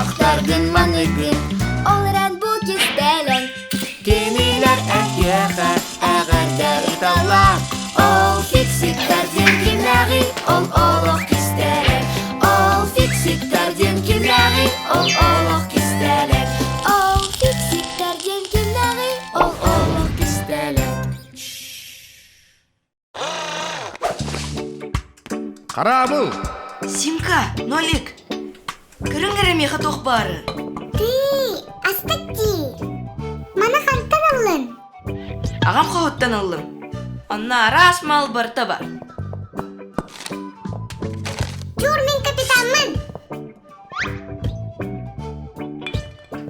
Ахтаргын маныгын Ол эрэн бу кистэлэҥ Кинилэр эһиэхэ эҕэрдэ ыыталлар Ол фиксиктар диэн кимнээҕий Ол олох кистэлэҥ Ол фиксиктар диэн кимнээҕий Ол олох кистэлэҥ Ол фиксиктар диэн кимнээҕий Ол олох кистэлэҥ Хараабыл! Симка, Нолик, көрүҥ эрэ миэхэ туох баарын. Тыы, астык дии. Маны хантан ыллын? Аҕам хоһуттан ыллым. Онно араас мал барыта бар. Чур мин капитаммын.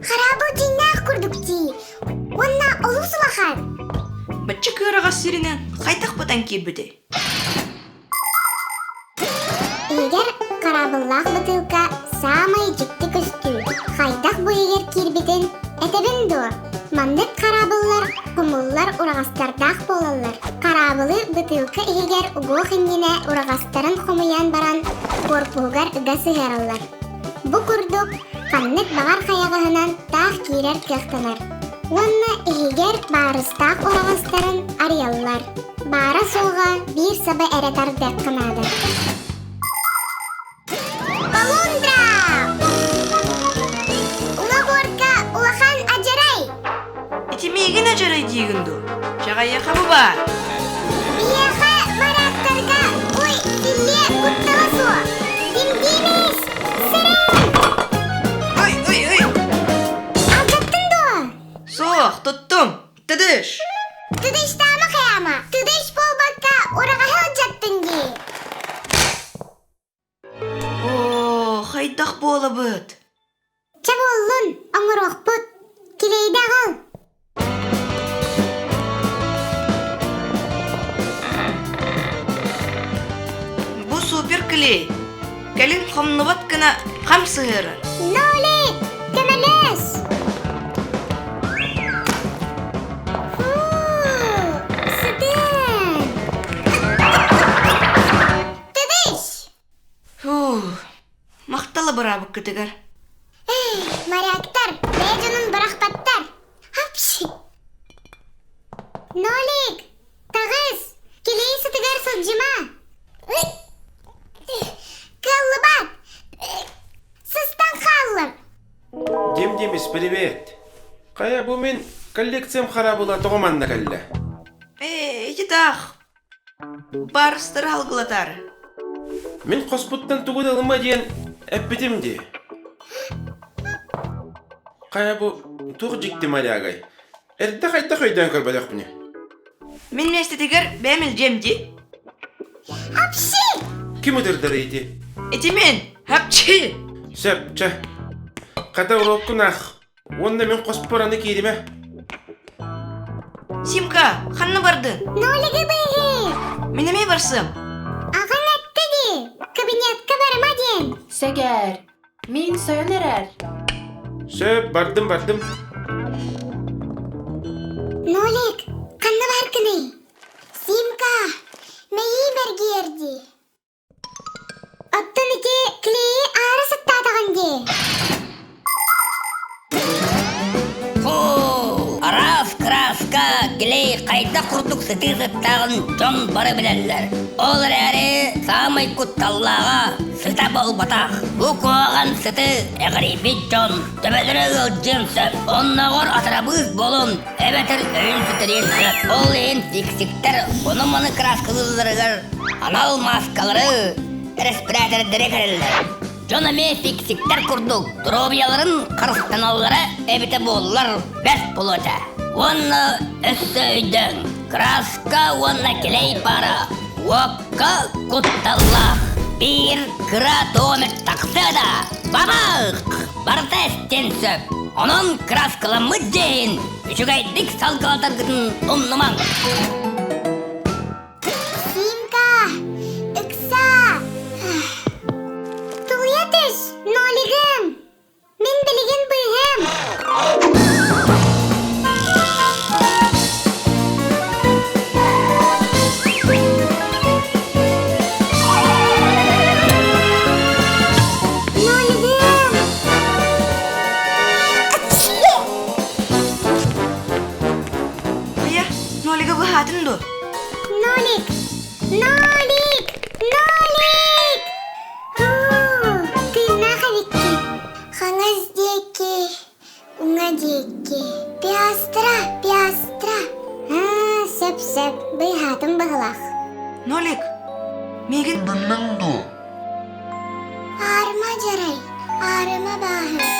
Хараабыл дьиҥнээх курдук дии. Уонна олус улахан. Бачча кыараҕас сиринэн хайдах батан киирбитэй? Иһигэр хараабыллаах бытыылка саамай дьикти көстүү. Хайдах бу иһигэр киирбитин этэбин дуо? Маннык хараабыллар хомуллар ураҕастардаах буолаллар. Хараабылы бытыылка иһигэр угуох иннинэ ураҕастарын хомуйан баран куорпуһугар ыга сыһыараллар. Бу курдук ханнык баҕар хайаҕаһынан таах киирэр кыахтанар. Уонна иһигэр баарыстаах ураҕастарын арыйаллар. Баара-суоҕа биир саба эрэ тардыахха наада. Полундра! Уҥа буорка улахан адьарай! Ити миигин адьарай диигин дуу? Чаҕайыаха бу баар. Биһиэхэ моряктарга ой, силлиэ куттала суох. Димдиимис! Сэрэн! Ой, ой, ой! Алдьаттыҥ дуо? Суох, туттум. Тыдыш! Тыдыштаама хайаама. Тыдыш буолбакка ураҕаһы алдьаттыҥ дии. Оо, хайдах буолабыт? Чэ буоллун, оҥоруохпут. Килиэйдэ аҕал. Бу супер клей. Кэлин хомнубат гына хам сыһыарар. Нолик, көмөлөс! Фу, сытын! Тыдыш! Фу, махтала быраабыккытыгар. Эй, моряктар, бэйэ дьонун бырахпаттар. Апши! Нолик, таҕыс, килиэй сытыгар сылдьыма. Кыаллыбат! Сыстан хааллым. Дим Димис, привет! Хайа, бу мин коллекциям харабыла тоҕо манна кэллэ? Ээ, ити таах. Барыстары алгылатаары. Мин хоспуттан тугу да ылыма диэн эппитим дии. Хайа бу туох дьикти морягай? Эрдэ хайдах өйдөөн көрбөтөхпүнүй? Мин миэстэтигэр бэйэм илдьиэм дии. Апши! Ким ытырдар ити? Ити мин! Апчи! Сөп, чэ. Хата уруоккун аах. Уонна мин хоспор аны кииримэ. Симка, ханна бардын? Нолиги быыһы! Мин эмиэ барсыам. Аҕаҥ эттэ дии, кабинетка барыма диэн. Сэгээр, мин сойон эрэр. Сөп, бардым, бардым. Нолик, ханна баркыный? Симка, мэйии бэргиэр дии. Оттон ити клейи аара сыттаатаҕын дии. Фу, араас краска, клей хайдах курдук сытыы сыттааҕын дьон бары билэллэр. Ол эрээри саамай кутталлааҕа сыта буолбатах. Бу куһаҕан сыты эҕирийбит дьон төбөлөрө ыалдьыан сөп. Оннооҕор атарабыыс буолун эбэтэр өйүн сүтэриэн сөп. Ол иһин фиксиктэр ону-маны краскалыылларыгар анал мааскалары, респиратордары кэлэллэр. Дьон эмиэ фиксиктэр курдук доруобуйаларын харыстаналлара эбитэ буоллар бэрт буолуо этэ. Уонна өссө өйдөөҥ, краска уонна килей паара уокка кутталлаах. Биир кыра домик тахсыа да, бабах! Барыта эстиэн сөп. Онон краскаламмыт дьиэһин үчүгэйдик салгылатаргытын умнумаҥ. Симка, ыксаа! Тулуйа түс, нолигым! Мин билигин быыһым! Нолигым! Хаҥас диэки, уҥа диэки. Пиастра, пиастра. Аа, сөп-сөп, быыһаатым быһылаах. Нолик, миигин Биллиҥ дуо? Аарыма дьарай, аарыма бааһы.